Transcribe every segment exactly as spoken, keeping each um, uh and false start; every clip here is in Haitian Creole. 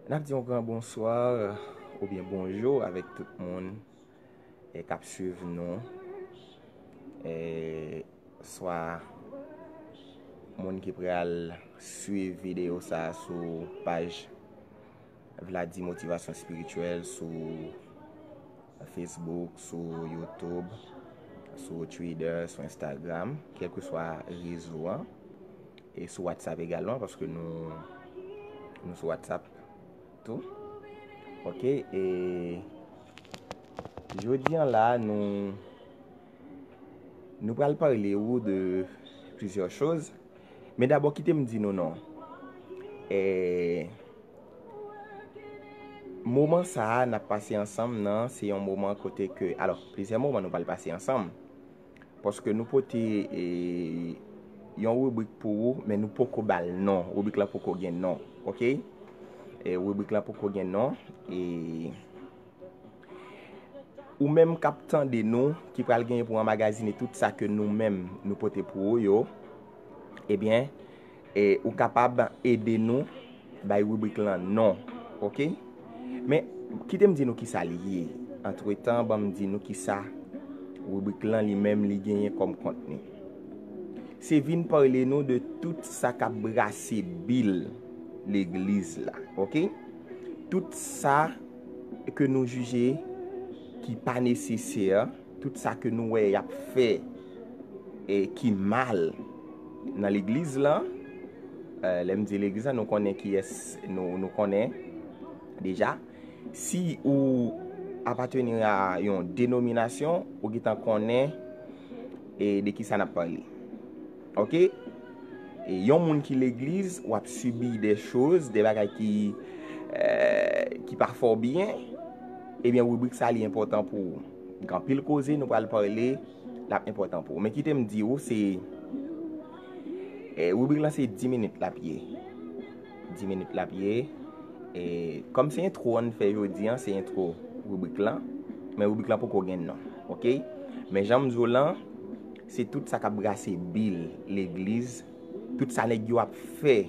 N ap di yon gran bonswa oubyen bonjou avèk tout moun, e, k ap swiv nou, e, swa moun ki pral swiv videyo sa a sou paj Vlady Motivasyon Espirityèl sou Facebook, sou YouTube, sou Twitter, sou Instagram, kèlkeswa rezo a, e sou WhatsApp egalman, paske nou, nou sou WhatsApp tou. Ok, e jodi an la, nou, nou pral pale ou de plizyè choz. Men dabò, kite m di nou non. E, moman sa a n ap pase ansanm nan, se yon moman kote ke, alò, plizyè moman nou pral pase ansanm. Paske nou pote, e, yon ribrik pou ou, men nou poko ba l non. Ribrik la poko gen non, ok? E, ribrik la poko gen non. E, ou menm k ap tande nou, ki pral genyen pou anmagazine tout sa ke nou menm nou pote pou ou yo, ebyen, e, ou kapab ede nou bay ribrik lan non, ok? Men, kite m di nou kisa li ye. Antretan, ban m di nou kisa ribrik lan li menm li genyen kòm kontni. Se vin pale nou de tout sa k ap brase bil legliz la, ok? Tout sa ke nou jije ki pa nesesè, tout sa ke nou wè y ap fè, e, ki mal nan legliz lan. E, lè m di legliz lan, nou konnen kiyès nou, nou konnen deja. Si ou apateni a yon denominasyon, ou gentan konnen, e, de kisa n ap pale. Ok? E yon moun ki legliz, w ap sibi de choz, de bagay ki, e, ki pa fè w byen, ebyen, ribrik sa li enpòtan pou ou. Gen anpil koze nou pral pale, l ap enpòtan pou ou. Men kite m di ou, se, e, ribrik lan se dis minit l ap ye. Dis minit l ap ye. E, kòm se entwo an n fè jodi an, se entwo ribrik lan. Men ribrik lan poko gen non, ok? Men jan m di w lan, se tout sa k ap brase bil legliz, tout sa nèg yo ap fè,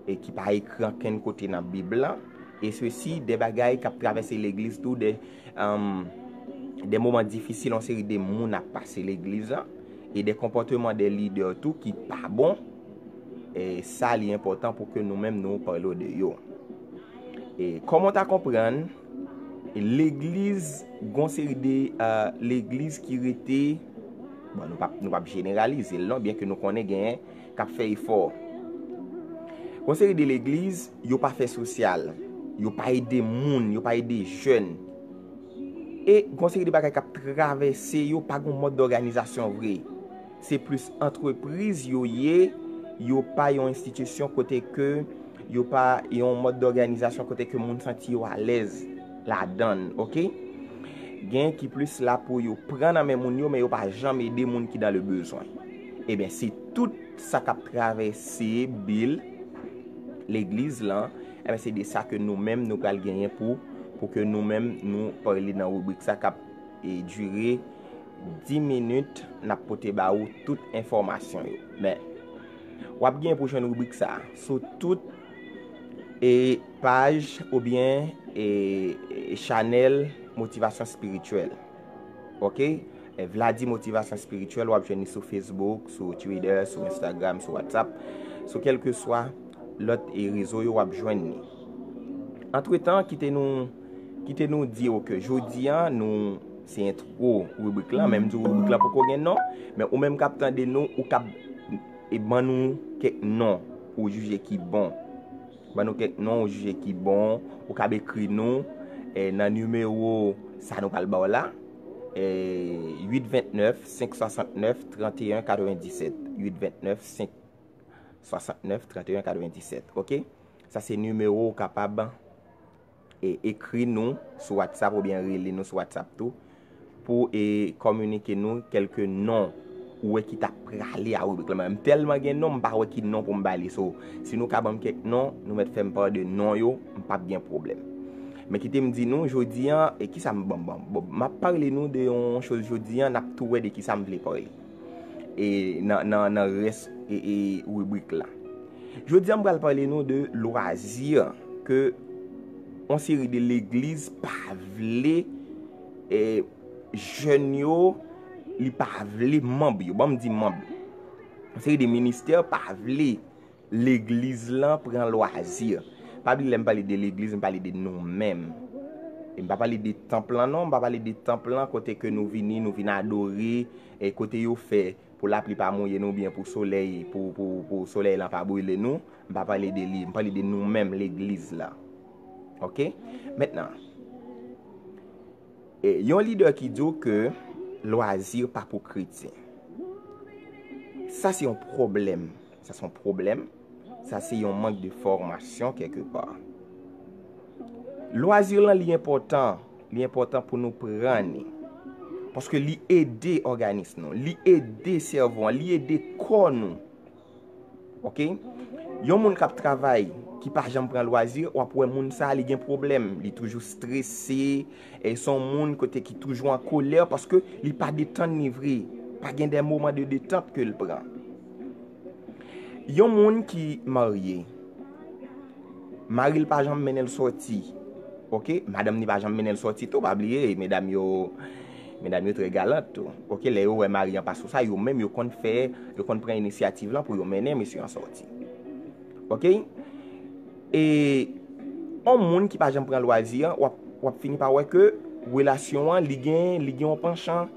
e ki pa ekri ankenn kote nan Bib lan, e sesi de bagay k ap travèse legliz tou, de, um, de moman difisil yon seri de moun ap pase legliz lan, e de konpòteman de lidè tou ki pa bon, e sa li enpòtan pou ke nou menm nou pale de yo. E kòman w ta konprann, legliz, gon seri de, e, legliz ki rete, bon, nou p ap, nou p ap jeneralize l non, byen ke nou konnen genyen k ap fè efò. Gon seri de legliz, yo pa fè sosyal, yo pa ede moun, yo pa ede jèn. E gon seri de bagay k ap travèse yo, pa gon mòd dòganizasyon vre. Se plis antrepriz yo ye, yo pa yon enstitisyon kote ke, yo pa yon mòd dòganizasyon kote ke moun santi yo alèz ladan l, ok? Gen ki plis la pou yo pran nan men moun yo, men yo pa janm ede moun ki dans le besoin. Ebyen, se tout sa k ap travèse bil legliz lan, ebyen, se de sa ke nou menm nou pral genyen pou, pou ke nou menm nou pale nan ribrik sa k ap, e, dire dis minit, n ap pote ba ou tout enfòmasyon yo. Men, w ap gen pou jwenn ribrik sa a sou tout, e, paj oubyen, e, e, chanèl motivasyon espirityèl. Ok? E, Vlady Motivasyon Espirityèl, w ap jwenn li sou Facebook, sou Twitter, sou Instagram, sou WhatsApp, sou kèlkeswa lòt, e, rezo yo, w ap jwenn li. Antretan, kite nou, kite nou di w ke jodi a, nou, se entwo ribrik lan, men m di w ribrik lan poko gen non, men ou menm k ap tande nou, ou kab, e, ban nou kèk non ou jije ki bon. Ban nou kèk non ou jije ki bon, ou kab ekri nou, e, nan nimewo sa nou pral ba w la, e, uit vennèf, senk swasantnèf, tranteyen katrevenndisèt. Uit vennèf, senk swasantnèf, tranteyen katrevenndisèt. Ok? Sa se nimewo ou kapab, e, ekri nou sou WhatsApp oubyen rele nou sou WhatsApp tou pou, e, kominike nou kèlke non ou wè ki ta prale a ribrik lan. Men m tèlman gen non, m pa wè ki non pou m ba li. So, si nou ka ban m kèk non, nou mèt fè m pa de non yo, m p ap gen pwoblèm. Men kite m di nou, jodi a, e kisa m ban, ban, bon, m ap pale nou de yon choz jodi a, n ap tou wè de kisa m vle pale. E nan, nan, nan rès, e, e, ribrik la. Jodi a, m pral pale nou de lwazi ke yon seri de legliz pa vle, eh, jèn yo, li pa vle manm yo, ban m di manm. Yon seri de ministè pa vle legliz lan pran lwazi. Pa bliye, lè m pale de legliz, m pale de nou menm. E m pa pale de tanp lan non, m pa pale de tanp lan kote ke nou vini, nou vin adore, e kote yo fè pou lapli pa mouye nou, oubyen pou solèy, pou, pou, pou solèy lan pa brile nou. M pa pale de li, m pale de nou menm, legliz la. Oke? Mentnan, e, yon lidè ki di w ke lwazi pa pou kretyen. Sa se yon pwoblèm. Sa se yon pwoblèm. Sa se yon mank de fòmasyon kèlkepa. Lwazi lan li enpòtan. Li enpòtan pou nou pran li. Paske li ede òganis nou. Li ede sèvo an. Li ede kò nou. Oke? Yon moun k ap travay, ki pa janm pran lwazi, w ap wè moun sa a, li gen pwoblèm. Li toujou strese. E se yon moun kote ki toujou an kolè paske li pa detann li vre. Pa gen de moman de detant ke l pran. Yon moun ki marye, mari l pa janm mennen l sòti. Oke? Madanm ni pa janm mennen l sòti tou, pa bliye, medam yo, medam yo trè galant tou. Oke? Lè yo wè mari an pa sou sa, yo menm yo konn fè, yo konn pran inisyativ lan pou yo mennen mesye an sòti. Oke? E yon moun ki pa janm pran lwazi an, w ap, w ap fini pa wè ke relasyon an, li gen, li gen yon panchan.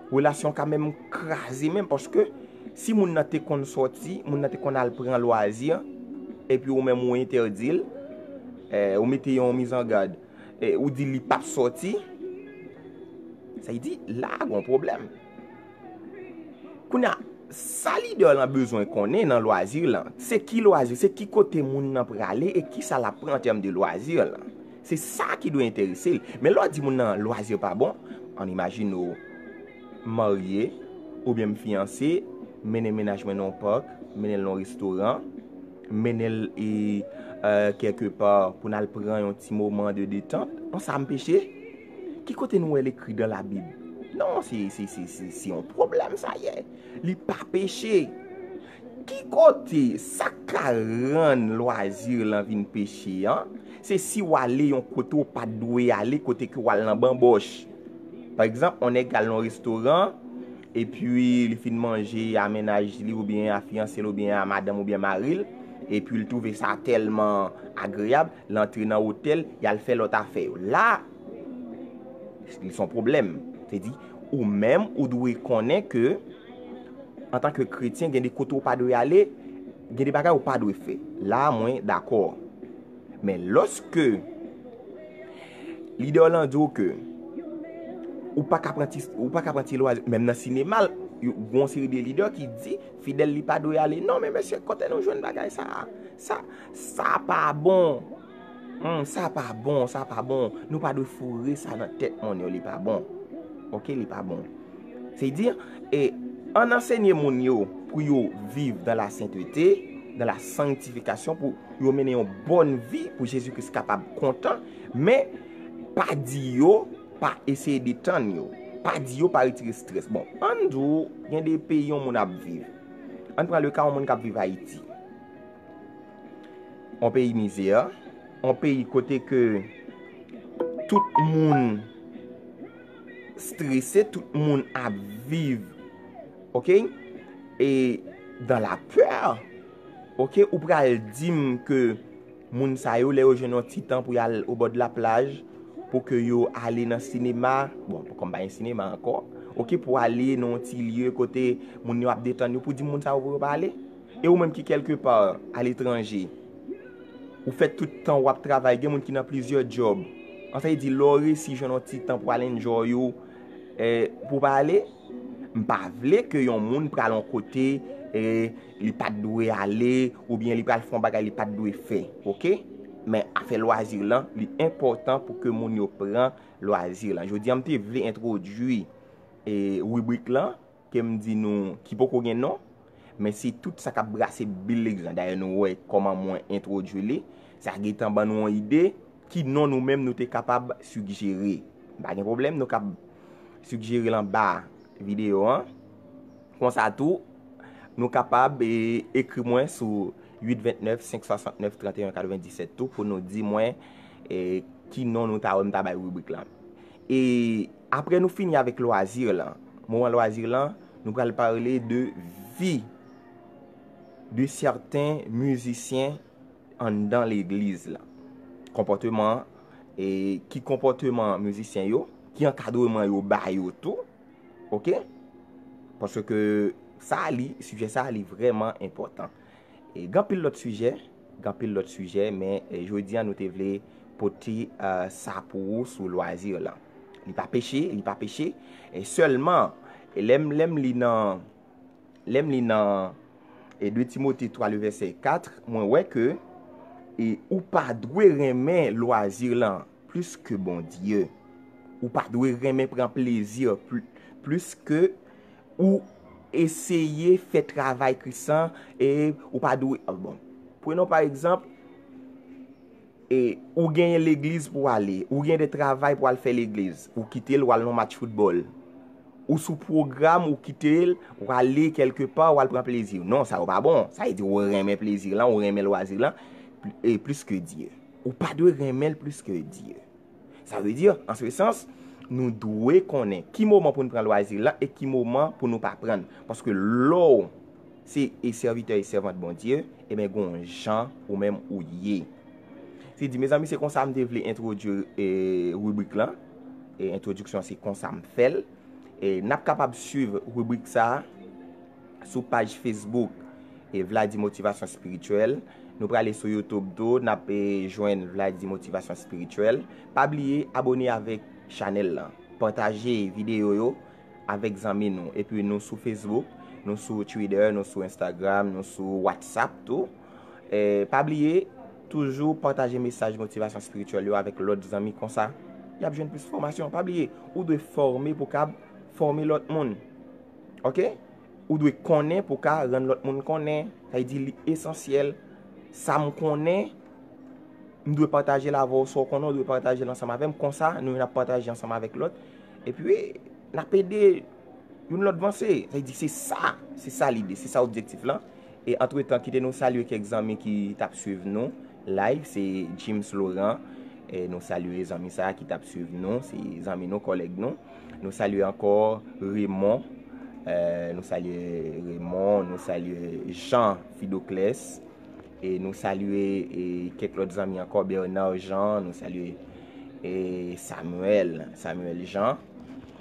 Relasyon ka menm kraze menm, paske si moun nan te konn sòti, moun nan te konn al pran lwazi an, epi ou menm ou entèdi l, eh, ou mete yon mizangad, eh, ou di li p ap sòti, sa vle di la gen yon pwoblèm. Kounye a, sa lidè lan bezwen konnen nan lwazi lan, se ki lwazi, se ki kote moun nan prale e ki sa l ap pran an tèm de lwazi lan. Se sa ki dwe enterese l. Men lè w di moun nan lwazi pa bon, ann imajine w marye, oubyen m fiyanse, mennen mennaj mwen nan yon pak, mennen l nan yon restoran, mennen l e, eh, kèlkepa pou n al pran yon ti moman de detant. An sa m peche? Ki kote nou wè l ekri dan Labib? Non, se, se, se, se, se yon pwoblèm sa ye. Li pa peche. Ki kote sa k ka rann lwazi lan vin peche an? Se si w ale yon kote w pa t dwe ale, kote ke w al nan banbòch. Pa egzanp, yon nèg al nan yon restoran, epi li fin manje a mennaj li oubyen a fiyanse l oubyen a madanm oubyen mari l, epi l twouve sa tèlman agreyab, l antre nan otèl, y al fè lòt afè yo. La, li se yon pwoblèm. Se di, ou menm, ou dwe konnen ke, antanke kretyen, gen de kote ou pa dwe ale, gen de bagay ou pa dwe fè. La, mwen dakò. Men lòske lidè w lan di w ke ou pa ka pran ti, ou pa ka pran ti lwazi, menm nan sinema, yo, gon seri de lidè ki di fidèl li pa dwe ale. Non, men mesye, kote nou jwenn bagay sa a? Sa, sa pa bon. Hmm, sa pa bon, sa pa bon. Nou pa dwe foure sa nan tèt moun yo, li pa bon. Oke, li pa bon. Se di, e, ann ansenye moun yo pou yo viv dans la sainteté, dans la sanctification, pou yo mennen yon bòn vi pou Jezi Kris kapab kontan, men pa di yo, pa eseye detann yo. Pa di yo, pa retire strès. Bon, ann di w, gen de peyi yon moun ap viv. Ann pran le ka yon moun k ap viv Ayiti. Yon peyi mizè, yon peyi kote ke tout moun strese, tout moun ap viv, oke? E dans la peur, oke? Ou pral di m ke moun sa yo, lè yo jwenn yon ti tan pou y al au bord de la plage, pou ke yo ale nan sinema, bon, kòm pa gen sinema ankò, oke, pou ale nan yon ti lye kote moun yo ap detann yo, pou di moun sa yo pou yo pa ale? E ou menm ki kèlkepa aletranje, ou fè tout tan w ap travay, gen moun ki nan plizyè djòb. An sa vle di, lè w resi jwenn yon ti tan pou al enjoy ou, eh, pou w pa ale, m pa vle ke yon moun pral yon kote, eh, li pa t dwe ale, oubyen li pral fè yon bagay li pa t dwe fè, oke? Men afè lwazi lan, li enpòtan pou ke moun yo pran lwazi lan. Jodi a, m te vle entwodui, eh, ribrik lan, ke m di nou ki poko gen non, men se tout sa k ap brase bil legliz lan. Dayè, nou wè kòman mwen entwodui li. Sa gentan ban nou yon ide ki non nou menm nou te kapab sigjere. Pa gen pwoblèm, nou kab sigjere l anba videyo an. Konsa tou, nou kapab, e, ekri mwen sou uit vennèf senk swasantnèf trannteyen katrevenndisèt tou pou nou di mwen e, ki non nou ta wè m ta bay ribrik lan. E apre nou fini avèk lwazi lan, moman lwazi lan, nou pral pale de vi de sèten mizisyen anndan legliz la. Konpòteman, e ki konpòteman mizisyen yo, ki ankadreman yo ba yo tou, oke? Paske sa li, sijè sa li vrèman enpòtan. E gen anpil lòt sijè, gen anpil lòt sijè, men e, jodi a nou te vle pote e, sa pou ou sou lwazi lan. Li pa peche, li pa peche. E sèlman, e lè m, lè m li nan, lè m li nan e, de Timote twa, le vèsè kat, mwen wè ke e, ou pa dwe renmen lwazi lan plis ke Bondye. Ou pa dwe renmen pran plezi pl- plis ke ou eseye fè travay Kris lan e ou pa dwe, ah, bon. Prenons par exemple, e ou genyen legliz pou w ale, ou genyen de travay pou w al fè legliz, ou kite l, w al nan match foutbòl. Ou sou pwogram, ou kite l, w ale kèlke pa, w al pran plezi. Non, sa yo pa bon. Sa vle di ou renmen plezi lan, ou renmen lwazi lan pl- e plis ke Dye. Ou pa dwe renmen l plis ke Dye. Sa vle di, an se sans, nou dwe konnen ki moman pou n pran lwazi lan e ki moman pou nou pa pran l. Paske lè w se e sèvitè e sèvant Bondye, ebyen, gen yon jan ou menm ou ye. Se di, mezanmi, se konsa m te vle entwodui e, ribrik lan. E entwodiksyon, se konsa m fè l. E n ap kapab swiv ribrik sa a sou paj Facebook e Vladi Motivasyon Espirityèl. Nou prale sou YouTube tou, n ap e, jwenn Vladi Motivasyon Espirityèl. Pa bliye abone avèk chanèl lan. Pataje videyo yo avèk zanmi nou. Epi nou sou Facebook, nou sou Twitter, nou sou Instagram, nou sou WhatsApp tou. E, pa bliye, toujou pataje mesaj motivasyon espirityèl yo avèk lòt zanmi, konsa y ap jwenn plis fòmasyon. Pa bliye, ou dwe fòme pou kab fòme lòt moun. Oke? Ou dwe konnen pou ka rann lòt moun konnen. Sa vle di li esansyèl. Sa m konnen, m dwe pataje l avè w. Sa w konnen, w dwe pataje l ansanm avè m. Konsa, nou youn ap pataje ansanm avèk lòt. Epi, n ap ede youn lòt vanse. Sa vle di se sa, se sa lide, se sa objektif lan. E antretan, kite nou salye kèk zanmi ki t ap swiv nou live, se James Laurent. E nou salye zanmi sa a ki t ap swiv nou, se zanmi nou, kòlèg nou. Nou salye ankò Raymond, e, nou salye Raymond, nou salye Jean Fidoclès, e nou salye e, kèk lòt zanmi ankò, Bernard Jean, nou salye e, Samuel, Samuel Jean,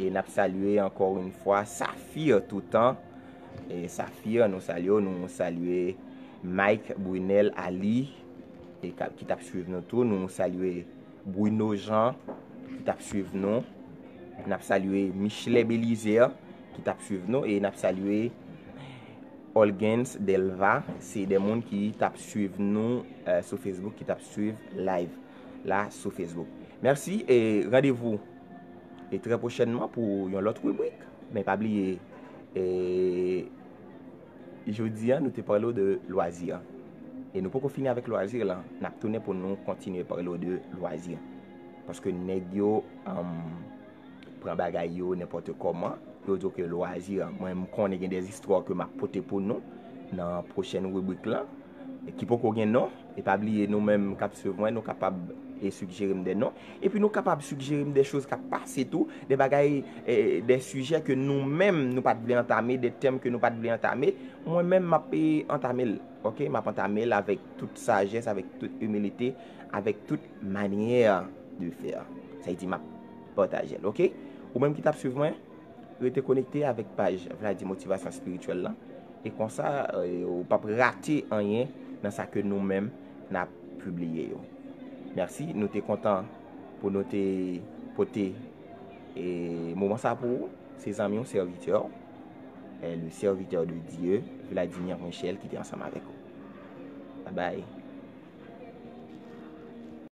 e n ap salye ankò yon fwa Safir toutan, e Safir, nou salye w, nou salye Mike Brunel Ali, e ka- ki t ap swiv nou tou, nou salye Bruno Jean, ki t ap swiv nou, n ap salye Michelet Belizaire, ki t ap swiv nou, e n ap salye Olgens Delva, se de moun ki t ap swiv nou e, sou Facebook, ki t ap swiv live la sou Facebook. Mèsi e randevou e trè pwochènman pou yon lòt ribrik. Men pa bliye, e jodi a, nou te pale w de lwazi a. E nou poko fini avèk lwazi lan. N ap tounen pou nou kontinye pale w de lwazi a. Paske nèg yo, um, pran bagay yo nenpòt kòman. Yo di w ke lwazi a. Mwen, m konnen gen de zistwa ke m ap pote pou nou nan pwochèn ribrik lan, e ki poko gen non. E pa bliye, nou menm k ap swiv mwen, nou kapab e sigjere m de non. Epi nou kapab sigjere m de choz k ap pase tou, de bagay, e, de sijè ke nou menm nou pa t vle antame, de tèm ke nou pa t vle antame. Mwen menm, m ap e, antame l, oke? M ap antame l avèk tout sajès, avèk tout imilite, avèk tout manyè de fè. Sa vle di m ap pataje l, oke? Ou menm ki t ap swiv mwen, rete konekte avèk paj Vladi Motivasyon Espirityèl lan. E konsa, e, ou p ap rate anyen nan sa ke nou menm n ap pibliye yo. Mèsi, nou te kontan pou nou te pote e, moman sa pou ou. Se zanmi w, sèvitè w, e, le serviteur de Dieu, Vladimir Michel, ki te ansanm avèk ou. Babay.